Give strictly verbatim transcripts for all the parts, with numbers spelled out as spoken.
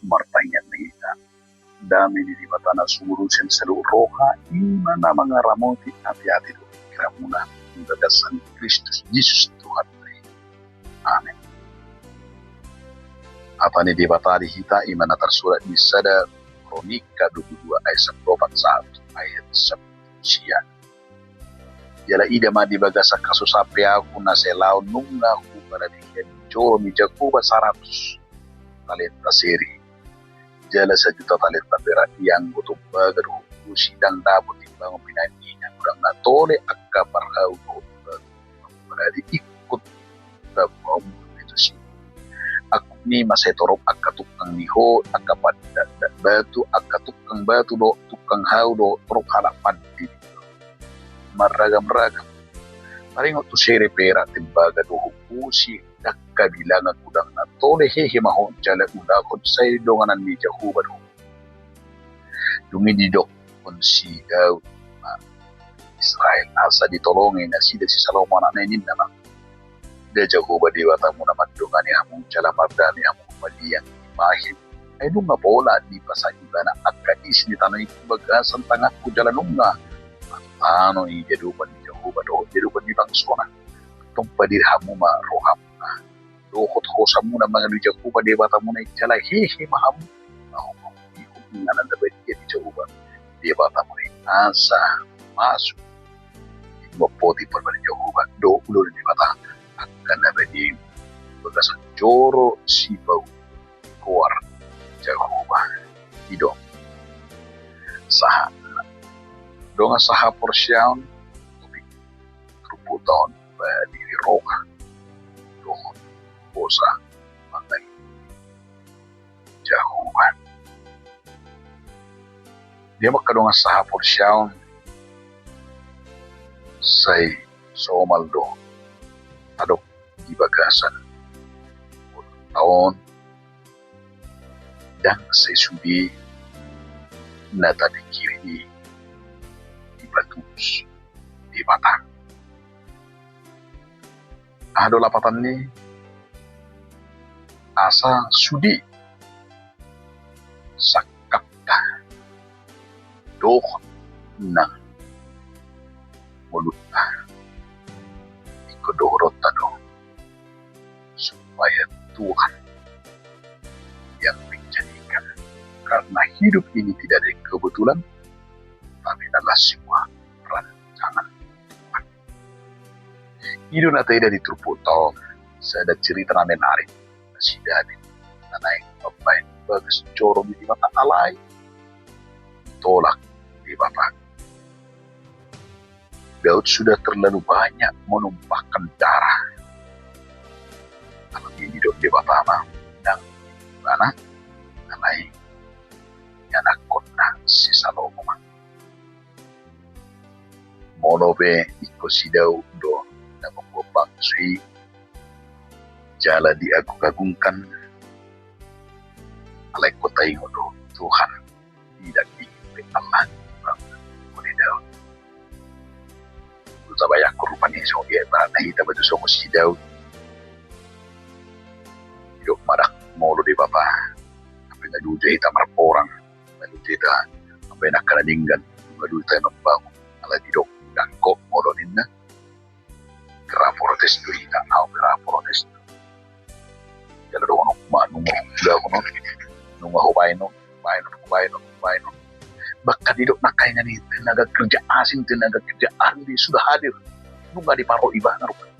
Martangiang ma hita. Dame ni Debata na sumurung sian saluhut roha, i ma na mangaramoti ateate dohot pikiranmuna di bagasan Kristus Jesus Tuhanta i. Amen. Hata ni Debata di hita i ma na tarsurat di sada Kronika dua pulu dua ayat sampulu opat sahat tu ayat sampulu sia. Jala ida ma di bagasan hasusaan pe ahu na sai laho nunga hupaladingkon joro ni Jahowa saratus talenta seri jala sajuta talenta perak, ianggo tombaga dohot bosi, ndang dapot imbangon pinahan i na godang na tole angka parhau dohot batu. Apalagi ingkon tamba on tu si. Angkup ni i ma sai torop angka tukang ni hot, angka pandakdak batu, angka tukang batu dohot tukang hau dohot torop halak pandidi marragam-ragam. Taringot tu seri, perak, tembaga dohot bosi, ndang habilangan, godang na tole, hehe ma on jala ulahon sai donganan ni Jahowa do. Dung i didokkon si Daud ma Israel asa ditolongi nasida si Salomo anakna i, ninna ma: Nda Jahowa Debatamuna mandongani hamu jala mardame hamu maliang i bahen? Ai nunga pola dipasahat ibana angka isi ni tano i tu bagasan tanganku jala nunga manang tano i di adopan ni Jahowa dohot di adopan ni bangsona. Antong padir hamu ma rohamuna dohot hosamuna mangalului Jahowa Debatamuna i jala hehe ma hamu laho mangihut inganan na badia ni Jahowa Debatamuna i asa masuk di dua poti parbadian ni Jahowa dohot ulaon ni Debata angka na badia i di bagasan joro sipauluan goar Jahowa. I do sahatna. Dongan sahaporseaon, topik turpukta on, badia ni roha dohot hosa mangalului Jahowa. Dia ma angka dongan sahaporseaon, sai somal do adong di bagasan ngolunta on, ndang sai sude na tapikiri i dipatulus Debata. Aha do lapatan ni i? Asa sude sangkapta dohot nang ngolunta ingkon dohononta do supaya Tuhan yang menjadikan. Karena hidup ini tidak ada yang kebetulan, tapi adalah sebuah rancangan Tuhan. I do na taida di turpukta on sada cerita na menarik, na si David na naeng mambahen bagas joro ni Debata alai ditolak Debata. Daud sudah terlalu banyak menumpahkan darah. Alai didok Debata ma nang ibana, alai ianakhonna si Salomo ma. Molo pe ingkon si Daud do na mambuat bangso i jala diagung-agungkan, alai ingkon taingot do Tuhan tidak ingin pe Allah dibangun oleh Daud. Tabayangkon rupani songon dia ibaratna hita ma tu songon si Daud. Didok ma ndang molo Debata, ampe na loja hita marporang, na loja hita ampe angka na denggan, na loja hita mambangun, alai didok ndang, kok molo ninna, gera protes do hita, au gera protes do. Jala dohonon ma nunga huulahon on, nunga hubahen on, bahen on, bahen on, bahen on. Bahkan didok nangkaningan i tenaga kerja asing, tenaga kerja ahli sudah hadir. Nunga diparo ibana rupani.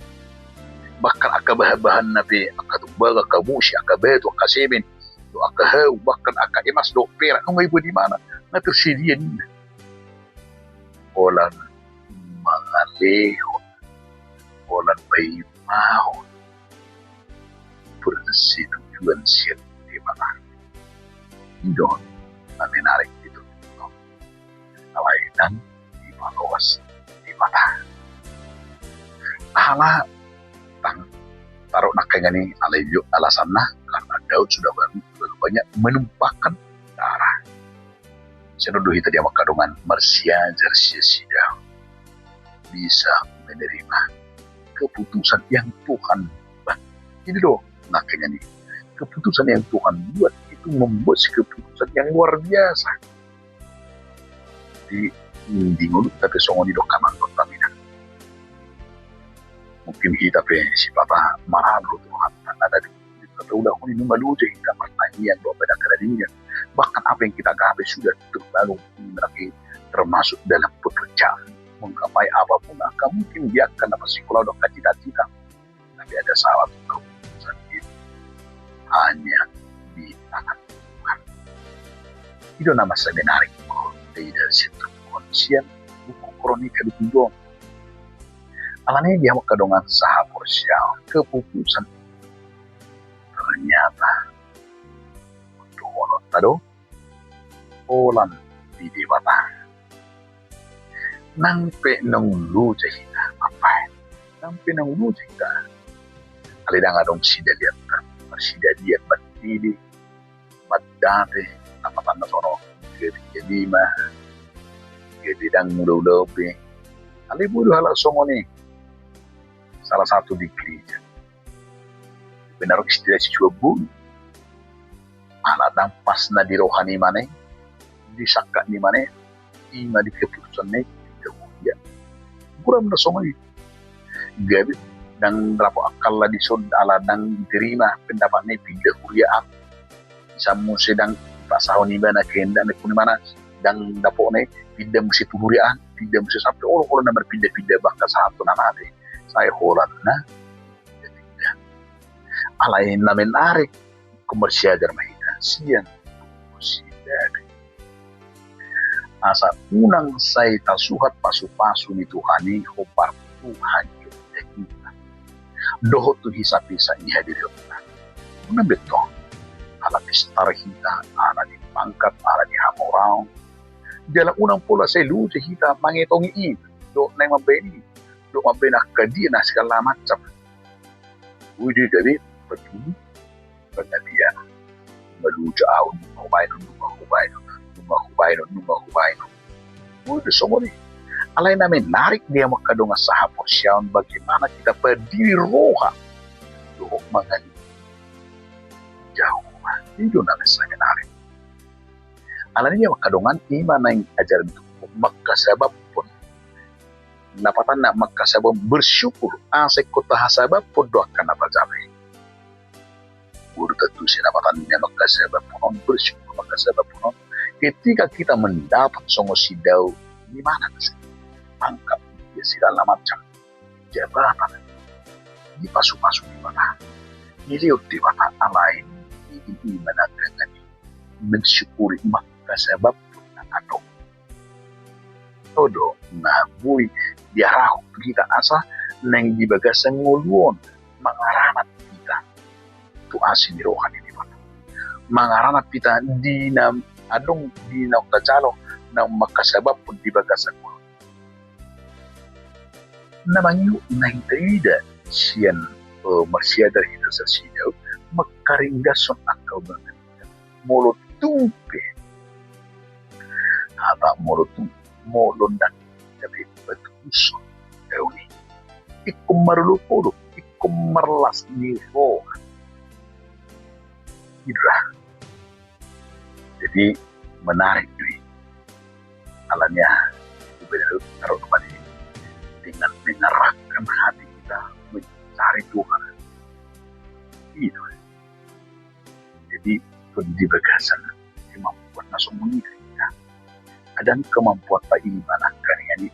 Bahkan angka bahan-bahanna pe, angka tombaga, angka bosi, angka batu, angka semen, dohot angka hau, bahkan angka emas dohot perak, nunga diboan ibana, na tersedia ninna. Holan mangalehon, holan paimahon persetujuan sian Debata. I do na menarik di turpukta on. Alai ndang dipaloas Debata. Alai ndang tadok nangkaningan i, alai didok alasanna karena Daud sudah banyak, terlalu banyak menumpahkan darah. Sai on do hita, dia ma angka dongan, marsiajar sian si Daud bisa menerima keputusan yang Tuhan buat. I do nangkaningan i, keputusan yang Tuhan buat itu membuat si keputusan yang luar biasa. Di, di ngolunta pe songon i do, amang dohot inang. Mungkin hita pe sipata maradu tu Tuhanta, na di, di, di, di, di, di, di, nunga loja hita martangiang dohot pe dang kada dinggan. Bahkan apa yang kita gapai sudah terlalu, termasuk dalam pekerjaan, menggapai apapun, angka mungkin di angka na parsikola dohot angka cita-cita. Tapi ada salah satu sendiri hanya di tangan Tuhan. I do na mansai menarik, molo taida sian turpuk on, sian buku Kronika dua puluh dua. Alani i di hamu angka dongan sahaporseaon, keputusan ternyata dohononta do holan di Debata. Nang pe naung loja hita, amang, nang pe naung loja hita, alai ndang adong sidalianta, marsidalian, marpilih, mandapot, na patanna sono, gabe, gabe ma, gabe ndang mula-ula be. Alai boi do halak songon i, salah satu di gereja. Benar istilah si suabun. Ala ndang pas na di roha ni imana i, di sangkap ni imana i, ima di keputusanna i, pinda huria. Buram na songon i. Gabe ndang dapot akkalna dison, ala ndang diterima pendapatna i, pinda huria an. Sahat muse ndang pasahat ibana kehendak ni imana, ndang dapotna i, pinda muse tu huria an, pinda muse, sampe olo-olo na marpinda-pinda, bahkan sahat tu na mate. Sai holan na pinda-pinda. Alai na menarik, marsiajar ma hita sian turpuk on. Asa unang sai tasuhat pasu-pasu ni Tuhan i hombar tu hangoluan hita dohot tu hisap-hisap ni hadirionta. Unang be tong ala pistar hita, ala ni pangkat, ala ni hamoraon. Jala unang pola sai loja hita mangetongi i dohot naeng mambaen i, dohot mambaen angka dia na segala macam. Boi do gabe patudu panggabean. Nunga loja ahu, nunga hubaen on, nunga hubaen on, nunga hubaen on, nunga hubaen on. Boi do songon i. Alai na menarik di hamu angka dongan sahaporseaon, bagaimana kita berdiri roha dohot mangani Jahowa. I do na mansai menarik. Alani i, angka dongan, ima naeng ajaran ni turpuk on, mangkasababhon. Na patanna mangkasababhon bersyukur, asa ingkon tahasababhon do angka na tacapai. Boi do tantu sian na patanna mangkasababhon on, bersyukur, mangkasababhon on, ketika kita mendapat songon si Daud, di mana tu pangkat, dia segala macam jabatan, dipasu-pasu Debata, dilehon Debata, alai i, i, i manangkangan i, mensyukuri, mangkasababhon na adong. Odo, na boi diarahon tu hita asa naeng di bagasan ngolu on mangaranap hita tu asi ni roha ni Debata. Mangaranap hita di na adong, di naung tajalo, naung mangkasababhon di bagasan ngolu. Na mangihut naeng taida sian, eh, marsiajar hita sian si Daud, mangkaringgashon angka ulaon. Molo tung pe, apa, molo tung, molo ndang gabe patuduhon daun i, ingkon marolopolop, ingkon marlas ni roha. Ira. Jadi, menarik do i. Alani aha? Ibadah itu taruh kepada ini. Dengan mengarahkan hati kita mencari Tuhan. Itu. Jadi, di bagasan kemampuan na songon i do hita. Adong kemampuan paimanan kanian i,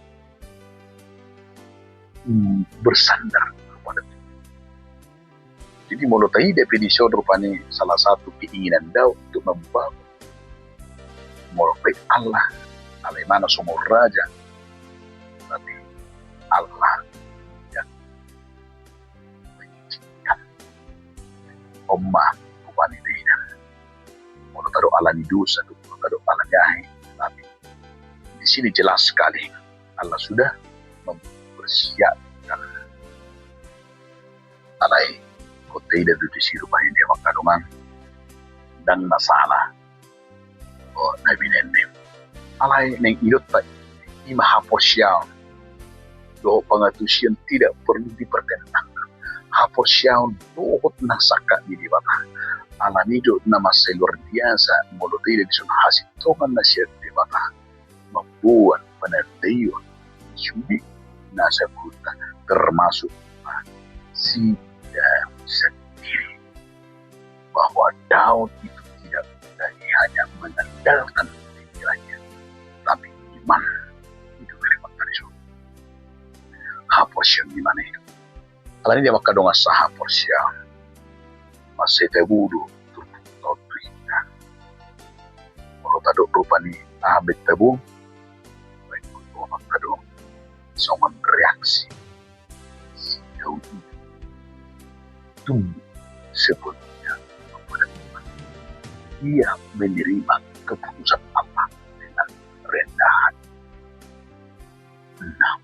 mm, bersandar kepada Tuhan. Jadi, molo taida pe dison rupani salah satu keinginan Daud untuk membangun, molo pe Allah, alai ma na songon raja, tapi Allah yang mengizinkan. On ma rupani taida. Molo tadok alani dosa, molo tadok alani aha, tapi di sini jelas sekali, Allah sudah mempersiapkan. Alai, ingkon taida do disi rupani, angka dongan, ndang na sala, oh, na binaen. Alai naeng idaonta i ma haporseaon dohot pangantusion tidak perlu dipertentangkan. haporseaon dohot na sangkap ni Debata. Alani do na mansai luar biasa molo taida dison hasintongan na sian Debata mamboan panandaion di sude na saburna, termasuk si Daud sendiri, bahwa Daud itu tidak lagi hanya mengandalkan pikirannya, tapi iman itu kalimat dari surga. Haporseaon ni imana itu. Alani dia mangkadongan sahaporseaon, mansai tabo do turpukta on tu hita. Molo tadok rupani aha be tabo, baik molo tadok songon reaksi si Daud itu. Tumbuh sepenuhnya kepada Tuhan. Ia menerima keputusan Allah dengan rendah hati. Nah,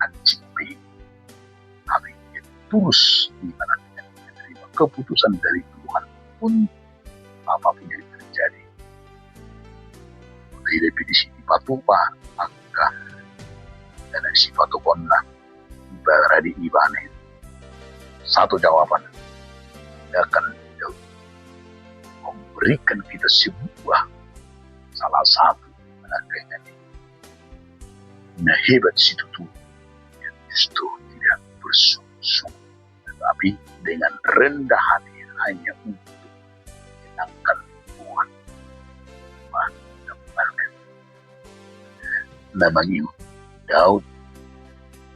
anjing pe, tapi dia tulus di mana dia menerima keputusan dari Tuhan untuk apapun yang terjadi. Tidak bisa dipatupa angka dan sipatupaonna ibarat di ibana. Satu jawaban, tindakan Daud memberikan kita sebuah salah satu penekanan na hebat situtu, yang justru tidak bersungut-sungut, tetapi dengan rendah hati hanya untuk menyenangkan Tuhan. Mantap banget. Na mangihut, Daud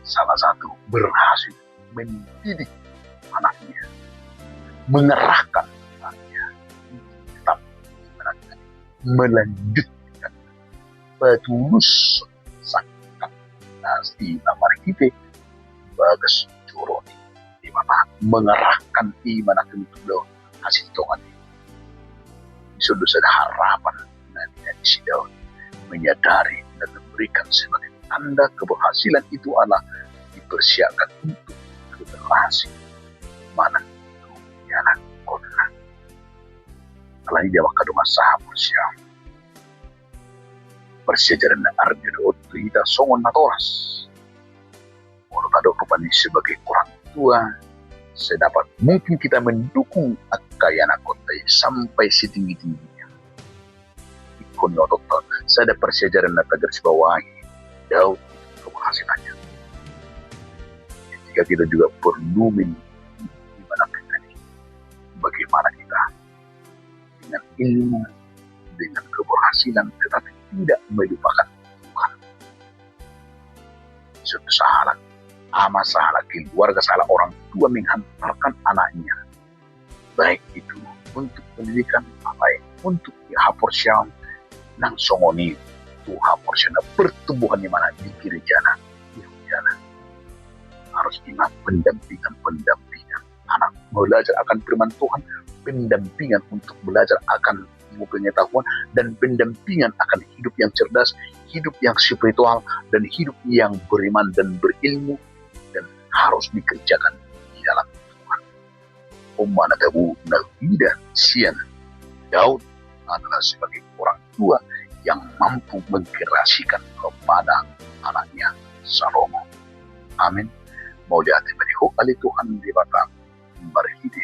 salah satu berhasil mendidik anaknya, mengerahkan anaknya untuk tetap melanjutkan, patulus sangkap na marhite bagas joro ni Debata, mengerahkan iman na tulus tu Daud hasintongan i. Dison do sada harapan na nian ni si Daud, menyadari dan memberikan sebagai tanda keberhasilan itu adalah dipersiapkan untuk generasi manang tu ianakkonna. Alani dia mangkadongan sahaporseaon, parsiajaran na arga do on tu hita songon natoras. Molo tadok rupani sebagai orang tua, sedapat mungkin kita mendukung angka ianakkonta i sampai setinggi-tingginya. Ingkon ni ototta sada parsiajaran na tagasbawahi Daud keberhasilannya. Ketika kita juga perlu mendidik anak kita ini, bagaimana kita dengan ilmu, dengan keberhasilan, tetapi tidak melupakan Tuhan. Suatu salah, ama salah, keluarga salah, orang tua menghantarkan anaknya, baik itu untuk pendidikan, baik untuk haporseaon, nang songon i tu haporseaon, pertumbuhan imana di gerejana, di gerejana. Harus ima pendampingan-pendampingan anak belajar akan firman Tuhan, pendampingan untuk belajar akan ilmu pengetahuan, dan pendampingan akan hidup yang cerdas, hidup yang spiritual, dan hidup yang beriman dan berilmu, dan harus dikerjakan di dalam Tuhan. Umana tabu na huida sian Daud adalah sebagai orang tua yang mampu mengkreasikan kepada anaknya Salomo. Amin. Mauliate ma di Ho ale Tuhan Debata, marhite